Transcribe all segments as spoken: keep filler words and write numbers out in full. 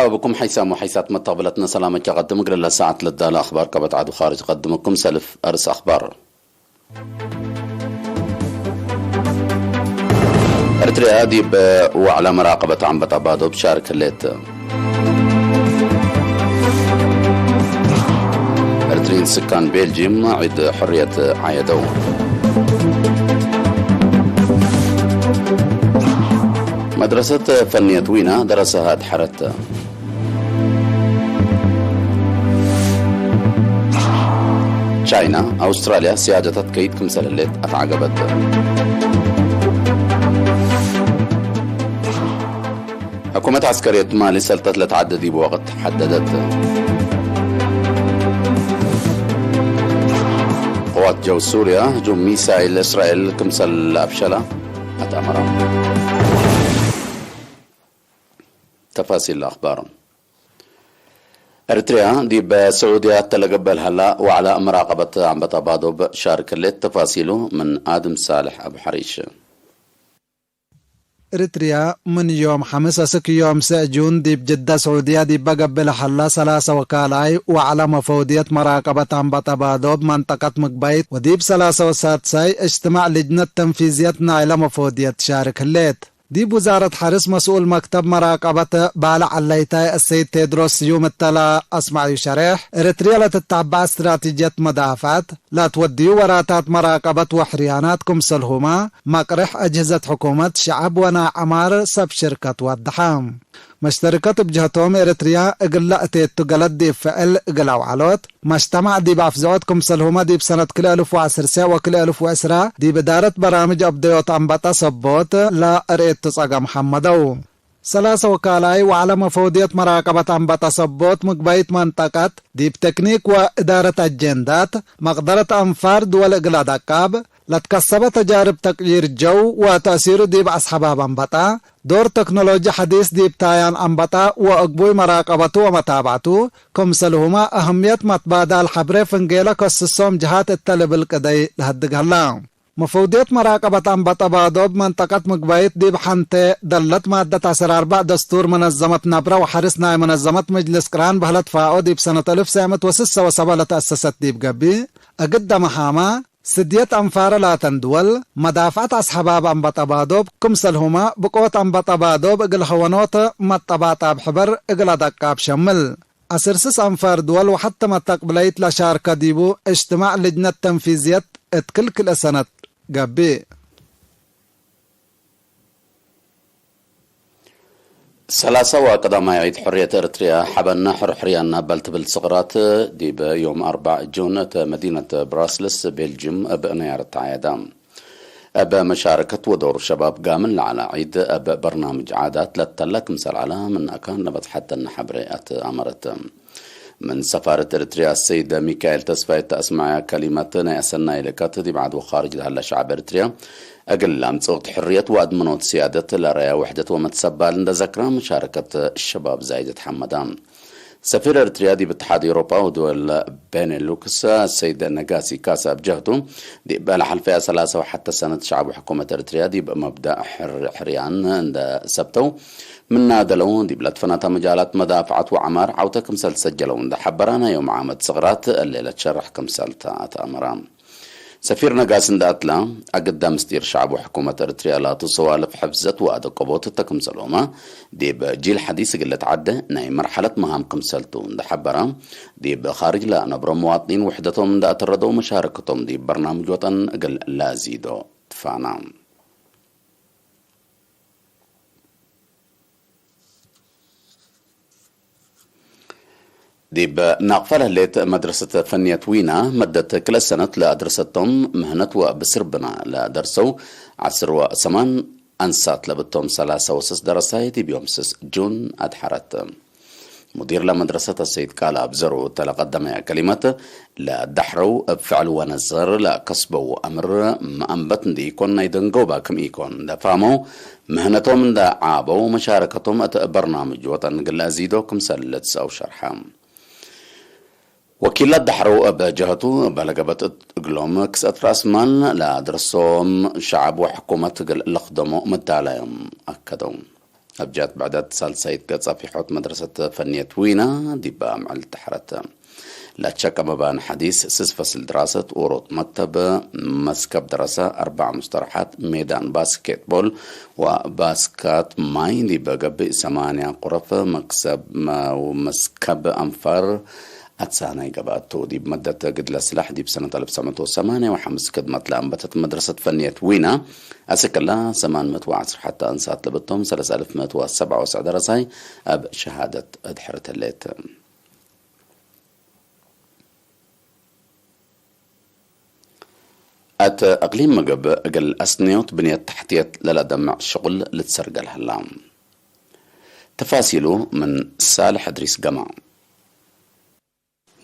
እብኩም ሐይሳም ወሐይሳት መተቅብለትነ ሰላመ ጀቀድም እግለ ለሰዓት ለዳለ አኽባር ቀበት ዐድ ወኻርጅ ቀድምኩም ሰልፍ አርስ አኽባር። ኤርትርያ ዲብ ወዕለ መራቀበት አንበጣ ባዶብ ሻርክ ህሌት። ኤርትርይን ስካን ቤልጂም ዒድ ሕርየት ዓየደው። መድረሰት ፈንየት ዊና ደረሰሃ አድሐረት። ቻይና፣ አውስትራልያ ሲያደታት ከይድ ክምሰል ህሌት አትዓገበት። ሕኩመት ዐስከርየት ማሊ ሰልጠት ለተዐደ ዲብ ወቅት ሐደደት። ቅዋት ጀው ሱርያ ህጁም ሚሳይል እስራኤል ክምሰል ለአፍሸላ አትአመረ። ተፋሲል አኽባር። ኤርትርያ ዲብ ስዑድያ እተ ለገብአ ለሀላ ወዕለ መራቀበት አንበጣ ባዶብ ሻርክ ህሌት። ተፋሲሉ ምን አድም ሳልሕ አቡ ሐሪሽ። ኤርትርያ ምን ዮም ሐምስ እስክ ዮም ሰዕ ጁን ዲብ ጅደ ስዑድያ ዲበ ገብአ ለሀላ ሰላሰ ወካልኣይ ወዕለ መፈውድየት መራቀበት አንበጣ ባዶብ መንጠቀት ምግባይት ወዲብ ሰላሰ ወሳድሳይ እጅትማዕ ልጅነት ተንፊዝየት ናይለ መፈውድየት ሻርክ ህሌት። ዲብ ውዛረት ሐርስ መስኡል መክተብ መራቀበት ባለ ዐለይታይ አሰይድ ቴድሮስ ስዩም እተ ለአስመዐዩ ሸሬሕ፣ ኤረትርየ ለትታበዐ እስትራቲጅየት መዳፍዐት፣ ለትወድዩ ወራታት መራቀበት ወሕርያናት ክምሰልሁመ መቅርሕ አጅህዘት ሕኩመት፣ ሸዐብ ወናይ ዐማር ሰብ ሽርከት ወደሐ። መሽተርከት እብ ጀህቶም፣ ኤረትርያ እግል ለእቴቱ ገለድ ዲብ ፍዕል እግል አውዐሎት፣ መጅተማዕ ዲብ አፍዝዖት ክምሰልሁመ ዲብ ሰነት ክልኤ እልፍ ወዐስር ሰዕ ወክልኤ እልፍ ወዕስራ ዲብ እዳረት በራምጅ አብደዮት አንበጣ ሰቦት ለእርኤቱ ጸገም ሐመደው። ሰላሰ ወካልኣይ ወዐለ መፈውድየት መራቀበት አንበጣ ሰቦት ምግባይት መንጠቀት ዲብ ቴክኒክ ወእዳረት አጄንዳት መቅደረት አንፋር ድወል እግል አደቃብ ለትከሰበ ተጃርብ ተቅይር ጀው ወተእሲሩ ዲብ አስሐባብ አንበጣ፣ ዶር ተክኖሎጂ ሐዲስ ዲብ ታያን አንበጣ ወእግቡይ መራቀበቱ ወመታብዐቱ፣ ክምሰልሁመ አህምየት መትባዳል ሐብሬ ፍንጌ ለከስሶም ጀሃት እተ ልብል ቅደይ ለሀድግ ሀላ። መፈውድየት መራቀበት አንበጠ ባዶብ መንጠቀት ምግባይት ዲብ ሐንቴ ደለት ማደት ዐስር አርበዕ ደስቱር መነዘመት ነብረ ወሐርስ ናይ መነዘመት መጅልስ ቅራን በህለት ፋኦ ዲብ ሰነት አልፍ ሰዕ ምእት ወስሰ ወሰባ ለተአሰሰት ዲብ ገብእ፣ እግል ደመሃመ ስድየት አንፋረ ላተን ድወል፣ መዳፍዐት አስሐባብ አንበጠ ባዶብ ክምሰልሁመ ብቆት አንበጠ ባዶብ እግል ሀወኖተ መጠባጣብ ሕበር እግል አደቃብ ሸምል። አስር ስስ አንፋር ድወል ወሐተ መተቅብለይት ለሻርከ ዲቡ እጅትማዕ ልጅነት ተንፊዝየት እት ክል ክልኤ ሰነት ገብእ። ሰላሰ ወቀዳማይ ዒድ ሕርየት ኤረትርያ ሐበነ ሕርሕርያና በል ትብል ስቅራት ዲብ ዮም አርበዕ ጁን እት መዲነት ብራስልስ ቤልጅም እብ ነያር ተዓየዳ። እብ መሻረከት ወዶር ሸባብ ጋምን ለዐለ ዒድ እብ በርናምጅ ዓዳት ለተለ ክምሰል ዐለ ምን አካን ለመትሐተነ ሐብሬ አትአመረት። ምን ሰፋረት ኤረትርያ ሰይድ ሚካኤል ተስፋይ ተአስመዐ ከሊመት ናይ አሰናይ ልቀት ዲብ ዐድ ወኻርጅ ለሀለ ሸዐብ ኤረትርያ እግል ለአምጽኦት ሕርየት ወአድመኖት ስያደት ለረያ ውሕደት ወመትሰባል እንደ ዘክራ መሻረከት ሸባብ ዛይደት ሐመዳ። ሰፊር ኤረትርያ ዲብ እትሓድ ኤውሮጳ ወድወል ቤኔሉክስ ሰይድ ነጋሲ ካሳ እብ ጀህቱ፣ ዲብ ለሐልፈያ ሰላሰ ወሐተ ሰነት ሸዐብ ወሕኩመት ኤረትርያ ዲብ መብዳእ ሕር-፣ ሕርያን እንደ ሰብተው፣ ምናደለው ዲብ ለትፈናተ መጃላት መዳፍዐት ወዐማር ዐውተ ክምሰል ሰጀለው እንደ ሐበራ፣ ናይ ዮም ዓመት ስቅራት እሌ ለትሸርሕ ክምሰል ተአትአመራ። ሰፊር ነጋሲ እንደ አትላ፣ አግዳ ምስጢር ሸዐብ ወሕኩመት ኤረትርያ ላቱ ሰዋልፍ ሕፍዘት ወአደቀቦት እተ ክምሰልሁመ፣ ዲብ ጂል ሐዲስ እግል ለትዐደ ናይ መርሐለት መሃም ክምሰልቱ እንደ ሐበረ፣ ዲብ ኻርጅ ለአነብሮ መዋጥኒን ውሕደቶም እንደ አተረደው መሻረከቶም ዲብ በርናምጅ ወጠን እግል ለአዚዶ ትፋና። ዲብ ናቅፈ ለህሌት መድረሰት ፈንየት ዊና፣ መደት ክልኤ ሰነት ለአድረሰቶም ምህነት ወብስር ብና ለደርሰው ዐስር ወሰማን አንሳት ለብቶም ሰላሰ ወስስ ደረሳይ ዲብ ዮም ስስ ጁን አድሐረት። ሙዲር ለመድረሰት አሰይድ ቃል አብዘሩ እተ ለቀደመ ከሊመት፣ ለዳሕረው እብ ፍዕል ወነዘር ለከስበው አምር መአንበት እንዲኢኮን ናይ ደንገውባ ክም ኢኮን እንደ ፋመው፣ ምህነቶም እንደ ዓበው፣ መሻረከቶም እት በርናምጅ ወጠን እግል ለአዚዶ ክምሰል ልትሰአው ሸርሐ። ወኪላት ዳሕረው እብ ጀሀቱ፣ እበ ለገበት እግሎም ክስአት ረአስ ማል ለአድረሶም ሸዐብ ወሕኩመት እግል ለክደሞ መዳላዮም አከደው። አብጃት ብዕደት ሳልሳይት ገጽ አፊሖት መድረሰት ፈንየት ዊና ዲበ አምዕል ተሐረተ። ለአትሸቀ መባን ሐዲስ፣ ስስ ፈስል ድራሰት፣ ዎሮት መክተብ፣ መስከብ ደረሰ፣ አርበዕ ሙስተረሓት፣ ሜዳን ባስኬትቦል ወባስካት ማይ ዲበ ገብእ፣ ሰማንያ ቁረፍ መክሰብ መ-፣ ወመስከብ አንፋር፣ አትሳናይ ገብአቱ። ዲብ መደት ግድለ ስላሕ ዲብ ሰነት አልፍ ተሰዕ ምእት ወሰማንያ ወሐምስ ክድመት ለአንበተት መድረሰት ፈንየት ዊና፣ አስክ እላ ሰማን ምእት ወዐስር ሐተ አንሳት ለብቶም፣ ሰለስ አልፍ ምእት ወሰብዓ ወሰዕ ደረሳይ እብ ሸሃደት አድሐረት ህሌት። እት እቅሊም ምግብ እግል አስንዮት ብንየት ተሕትየት ለለደምዕ ሽቁል ልትሰርገል ሀላ። ተፋሲሉ ምን ሳልሕ እድሪስ ገማ።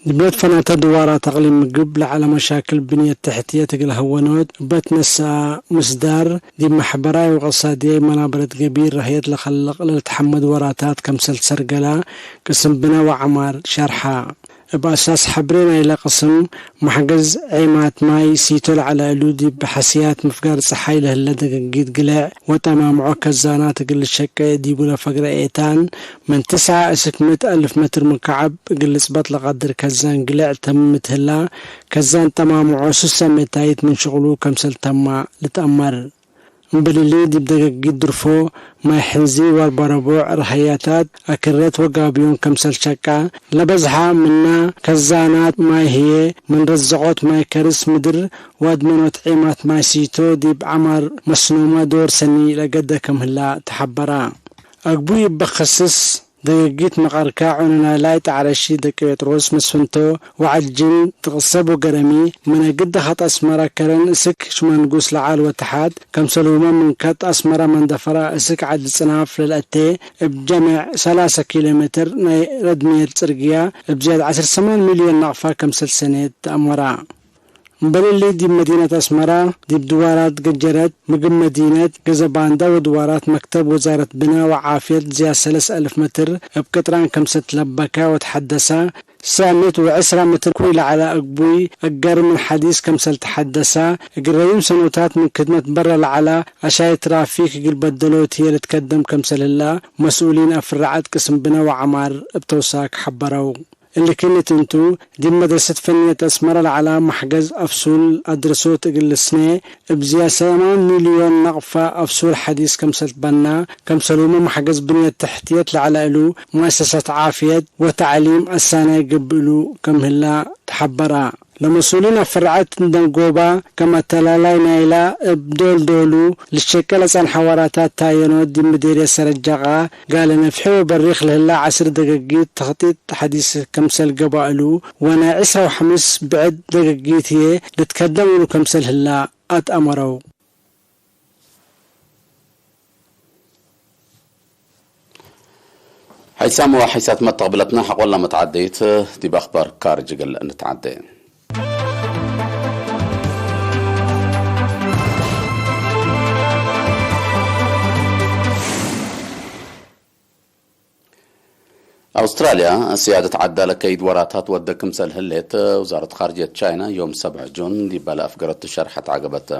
ዲብ ለት ፈናተ ድዋራት አቅሊም ምግብ ለዐለ መሻክል ብንየት ተሕትየት እግል ሀወኖት እበ ትነሰአ ምስዳር፣ ዲብ መሕበራይ ወእቅትሳድያይ መናበረት ገቢር ረህየት ለከልቅ ለልትሐመድ ወራታት ከምሰል ትሰርገላ ቅስም ብነ ወዐማር ሸርሐ። እብ አሳስ ሐብሬ ናይለ ቅስም፣ መሕገዝ ዔማት ማይ ሲቶ ለዐለ እሉ፣ ዲብ ሐስያት ምፍጋር ጸሓይ ለህለ ደገጊት ግሌዕ ወጠማምዖ ከዛናት እግል ልሸቄ ዲቡ ለፈግረ ኤታን፣ ምን ትስዐ እስክ ምእት አልፍ ሜትር ሙካዐብ እግል ልጽበጥ ለቀድር ከዛን ግሌዕ ተምም እት ህላ፣ ከዛን ጠማምዖ ሱሰ ሜታይት ምን ሽቅሉ ከምሰል ተማ ልትአመር። እምበል እሊ፣ ዲብ ደገጊት ድርፎ፣ ማይ ሕንዚ ወአርበ ረቡዕ ረሀያታት አክርየት ወጋብዮን ከምሰል ሸቃ፣ ለበዝሐ ምና ከዛናት ማይ ህዬ፣ ምን ረዘቆት ማይ ከርስ ምድር ወአድመኖት ዔማት ማይ ሲቶ ዲብ ዐማር መስኖመ ዶር ሰኒ ለገደ ክም ህላ ተሐበራ። አግቡይ እበ ክስስ ደገጊት መቀርከ ዑነ ናላይ ጣዕረሺ ደቂጴጥሮስ መስፍንቶ ወዐልጅን ድቅሰብ ወገረሚ፣ ምን እግል ደኸጥ አስመረ ከረን እስክ ሽመንጉስ ለዓል ወተሓት፣ ከምሰልሁመ ምን ከጥ አስመረ መንደፈራ እስክ ዐድ ጽናፍ ለልአቴ፣ እብ ጀሜዕ ሰላሰ ኪሎ ሜትር ናይ ረድምየት ጽርግያ፣ እብ ዝያድ ዐስር ሰማን ሚልዮን ናቅፋ ከምሰል ሰኔት ተአመራ። እምበል እሊ፣ ዲብ መዲነት አስመራ፣ ዲብ ድዋራት ገጀረት፣ ምግብ መዲነት፣ ገዘባንዳ ወድዋራት መክተብ ወዛረት ብና ወዓፍየት ዝያድ ሰለስ አልፍ ሜትር እብ ቅጥራን ከምሰል ትለበከ ወተሐደሰ፣ ሰዕ ምእት ወዕስራ ሜትር ኩይ ለዐለ አግቡይ አገር ምን ሐዲስ ከምሰል ተሐደሰ፣ እግል ረዩም ሰኖታት ምን ክድመት በረ ለዐለ አሻይ ትራፊክ እግል በደሎት ህዬ ልትከደም ከምሰል ህላ፣ መስኡሊን አፍረዐት ቅስም ብነ ወዐማር እብ ተውሳክ ሐበረው። እሊ ክእነት እንቱ፣ ዲብ መድረሰት ፈንየት አስመረ ለዐለ መሕገዝ አፍሱል አድረሶት እግል ልስኔ፣ እብ ዝያድ ሰማን ሚልዮን ናቅፋ አፍሱል ሐዲስ ከምሰል ትበና፣ ከምሰልሁመ መሕገዝ ብንየት ተሕትየት ለዐለ እሉ፣ ሙአሰሳት ዓፍየት ወተዕሊም አሳናይ ገብእ እሉ ክም ህላ ተሐበራ። ለመስኡሊን አፍረዐት ደንጎባ፣ ከም አተላላይ ናይላ እብ ዶል-ዶሉ ልሸቄ ለጸንሐ ወራታት ታየኖት ዲብ ምዴርየት ሰረጀቃ፣ ጋለ ነፍሒ ወበሪክ ለህላ ዐስር ደገጊት ተክጢጥ ሐዲስ ከምሰል ገብአ እሉ፣ ወናይ ዕስራ ወሐምስ ብዕድ ደገጊት ህዬ ልትከደም እሉ ከምሰል ህላ አትአመረው። ሐይሳም ወሐይሳት መተቅብለትነ ሐቆለ መትዓደይት ዲብ አኽባር ካርጅ እግል እንትዓዴ። አውስትራልያ፣ ስያደት ዐዳ ለከይድ ወራታት ወደ ክምሰል ህሌት፣ ውዛረት ካርጅየት ቻይና ዮም ሰብዕ ጁን ዲበ ለአፍገረቱ ሸርሐት ዐገበት።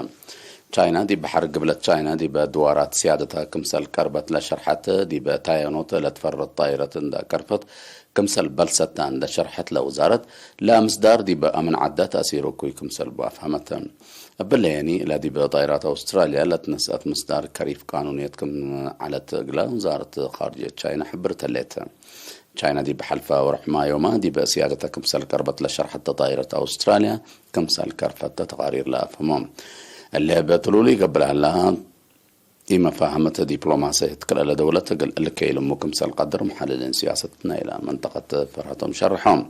ቻይና ዲብ በሐር ግብለት ቻይና ዲበ ድዋራት ስያደተ ክምሰል ቀርበት ለሸርሐት፣ ዲበ ታየኖት ለትፈረት ጣይረት እንደ ከርፈት ክምሰል በልሰታ እንደ ሸርሐት ለውዛረት፣ ለምስዳር ዲበ አምን ዐዳ ተእሲር እኩይ ክምሰል ቡ አፍሀመት። እብለየኒ፣ ለዲብ ጣይራት አውስትራልያ ለትነስአት ምስዳር ከሪፍ ቃኑንየት ክም ዐለት እግለ ውዛረት ካርጅየት ቻይና ሕብርት ህሌት። ቻይና ዲብ ሐልፈ ወርሕ ማዮመ ዲብ ስያደተ ክምሰል ቀርበት ለሸርሐተ ጣይረት አውስትራልያ ክምሰል ከርፈተ ተቃሪር ለአፍህሞ። እሊ እብ ትሉሉ ኢገብእ ለሀላ ኢመፋህመት ዲፕሎማስየት ክልኤ ደውለት እግል እልከ ኢልሙ ክምሰል ቀድር፣ መሐልሊን ስያሰት ናይለ መንጠቀት ፈርሀቶም ሸርሖም።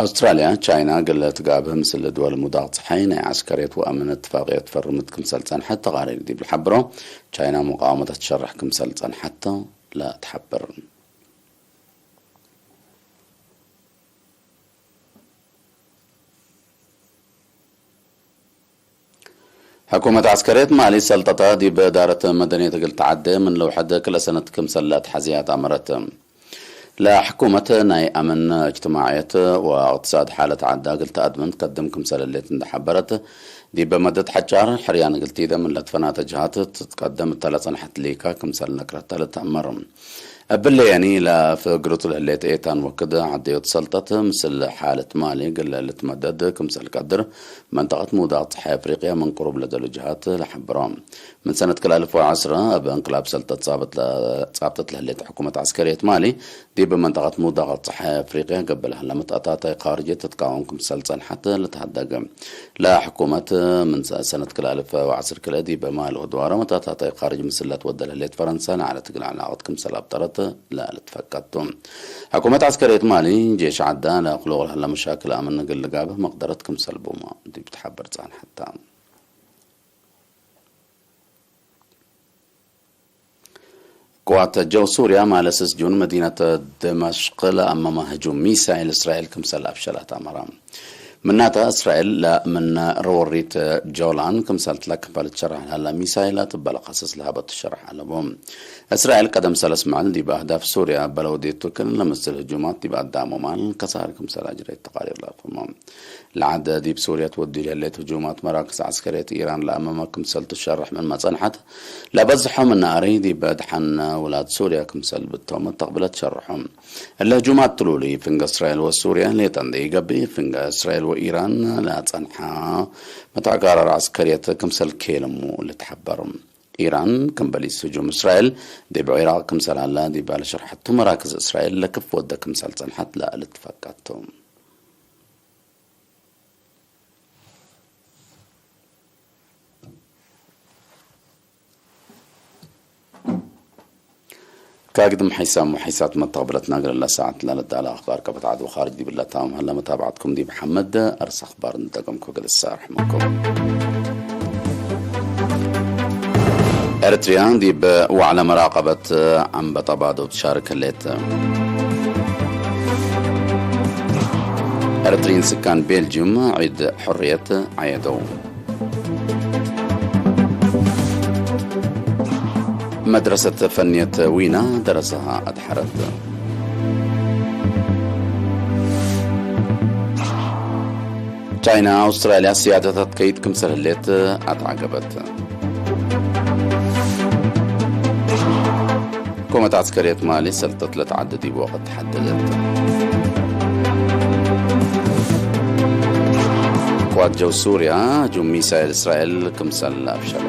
አውስትራልያ፣ ቻይና እግል ትጋብህ ምስል ድወል ሙዳቅ ጸሓይ ናይ ዐስከርየት ወአምን እትፋቅየት ፈርምት ክምሰል ጸንሐት ተቃሪር ዲብ ለሐብሮ፣ ቻይና ሙቃወመተ ትሸርሕ ክምሰል ጸንሐት ለትሐብር። ሕኩመት ዐስከርየት ማሊ ሰልጠተ ዲብ እዳረት መደንየት እግል ተዐዴ ምን ለውሐደ ክልኤ ሰነት ክምሰል ለአትሐዝየ አትአመረት። ለሕኩመት ናይ አምን እጅትማዕየት ወእቅትሳድ ሓለት ዐዳ እግል ተአድምን ትቀድም ክምሰል ህሌት እንዴ ሐበረት፣ ዲብ መደት ሐጫር ሕርያን እግል ቲደም ለትፈናተ ጀሃት ትትቀደም እተ ለጸንሐት ሊካ ክምሰል ነቅረተ ልትአመር። እብለ የኒ ለፍግሩት ለህሌት ኤታን ወክድ ዐደዮት ሰልጠት ምስል ሓለት ማሊ እግል ልትመደድ ክምሰል ቀድር መንጠቀት ምውዳቅ ጸሓይ አፍሪቅያ ምን ቅሩብ ለደሉ ጀሃት ለሐብሮ። ምን ሰነት ክል አልፍ ወዐስረ እብ እንቅላብ ሰልጠት ጻብጠት ለህሌት ሕኩመት ዐስከርየት ማሊ፣ ዲብ መንጠቀት ምውዳቅ ጸሓይ አፍሪቅያ ገብእ ለሀለ መትአታታይ ካርጅ ትትቃወም ክምሰል ጸንሐት ልትሀደግ። ለሕኩመት ምን ሰነት ክል አልፍ ወዐስር ክልኤ ዲብ ማል ወድዋረ መትአታታይ ካርጅ ምስል ለትወደ ለህሌት ፈረንሳ ለዐለት እግል ዐላቀት ክምሰል አብጠረት ለልትፈቀድ ቱ። ሕኩመት ዐስከርየት ማሊ፣ ጄሽ ዐዳ ለአክሉቅ ለሀለ መሻክል አምን እግል ልጋብእ መቅደረት ክምሰል ቡመ ዲብ ትሐበር ጸንሐት ተ። ቅዋት ጀው ሱርያ ማለ ስስጁን መዲነት ድመሽቅ ለአመመ ህጁም ሚሳይል እስራኤል ክምሰል አፍሸለት አመረ። ምናተ፣ እስራኤል ለምን ረወሪት ጆላን ክምሰል ትለክፈ ልትሸረሕ ለሀለ ሚሳይል አትበለ ከሰስ ለሀበቱ ሸረሕ አለቡ። እስራኤል ቀደም ሰለስ መዓል ዲብ አህዳፍ ሱርያ እበ ለወዴቱ ክል ለምስል ህጁማት ዲብ አዳሙ ማል ከሳር ክምሰል አጅረይት ተቃሪር ለአፍህሞ። ለዐድ ዲብ ሱርያ ትወዲ ለህሌት ህጁማት መራክዝ ዐስከርየት ኢራን ለአመመ ክምሰል ትሸርሕ ምንመ ጸንሐት፣ ለበዝሖ ምነ አረይ ዲብ ደሐን ውላድ ሱርያ ክምሰል ብቶም ተቅብለት ሸርሖም። እለ ህጁማት ትሉሊ ፍንገ እስራኤል ወሱርያ ሌጠ እንዴ ኢገብእ፣ ፍንገ እስራኤል ወኢራን ለጸንሐ መትአቃራር ዐስከርየት ክምሰል ኬለሙ ልትሐበር። ኢራን ከም በሊስ ህጁም እስራኤል ዲብ ዒራቅ ክምሰል ሀለ ዲብ ለሸርሐቱ መራክዝ እስራኤል ለክፍ ወደ ክምሰል ጸንሐት ለልትፈቀድ ቱ። ካግድም ሐይሳም ወሐይሳት መተቅብለትና እግል እለ ሰዓት ለልትዳለ አኽባር ከበትዓት ወኻርጅ ዲብለ ታምም ሀለ መታብዐትኩም ዲብ ሐመድ አርስ አኽባር እንጠቀምኩ እግል እሳርሕመኩም። ኤረትርያ ዲብ ወዕለ መራቀበት አንበጣ ባዶ ትሻርክ ህሌት። ኤረትርይን ስካን ቤልጅዩም ዒድ ሕርየት ዐየደው። መድረሰት ፈንየት ዊና ደረሰሃ አድሐረት። ቻይና አውስትራልያ ስያደት አትከይድ ክምሰል ህሌት አትዐገበት። ሕኩመት ዐስከርየት ማሊ ሰልጠት ለተዐደ ዲብ ወቅት ተሐደደት። ቅዋት ጀው ሱርያ ህጁም ሚሳይል እስራኤል ክምሰል አፍሸላ።